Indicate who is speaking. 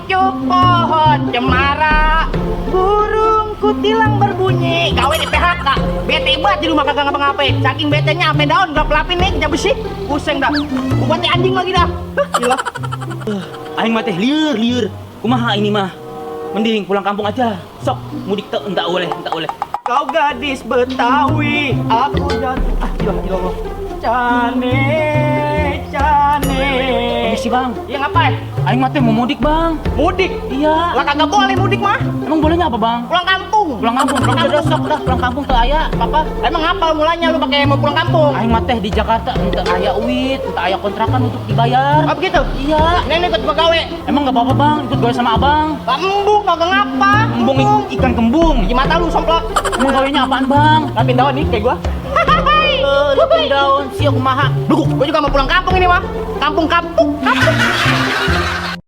Speaker 1: Kuncup pohon cemara, burung kutilang berbunyi. Gawe di PHK, bete banget di rumah kagak ngapa-ngapain. Saking betenya sampai daun gak pelapin nih, kerja besi. Pusing dah. Buat anjing lagi dah. Gila.
Speaker 2: Aing mah teh liur. Kumaha ini mah? Mending pulang kampung aja. Sok mudik teh enggak boleh.
Speaker 1: Kau gadis Betawi, aku jatuh. Gila. Cane.
Speaker 2: Permisi bang.
Speaker 1: Ya ngapain?
Speaker 2: Aing mah teh mau mudik bang.
Speaker 1: Mudik?
Speaker 2: Iya.
Speaker 1: Lah kagak boleh mudik mah.
Speaker 2: Emang bolehnya apa bang?
Speaker 1: Pulang kampung.
Speaker 2: Pulang kampung. Udah sok dah pulang kampung teh aya. Apa?
Speaker 1: Emang apa mulanya lu pakai mau pulang kampung?
Speaker 2: Aing mah teh di Jakarta ente aya uit, ente aya kontrakan untuk dibayar.
Speaker 1: Oh begitu?
Speaker 2: Iya.
Speaker 1: Nenek ikut pegawai.
Speaker 2: Emang nggak apa-apa bang, ikut gawe sama abang.
Speaker 1: Embung kagak ngapa?
Speaker 2: Embung ikan kembung.
Speaker 1: Di mata lu somplak.
Speaker 2: Emang gawenya apaan bang?
Speaker 1: Rapin daun nih kayak gua.
Speaker 2: Lupin daun, siap kumaha.
Speaker 1: Duh, gua juga mau pulang kampung ini mah. Kampung.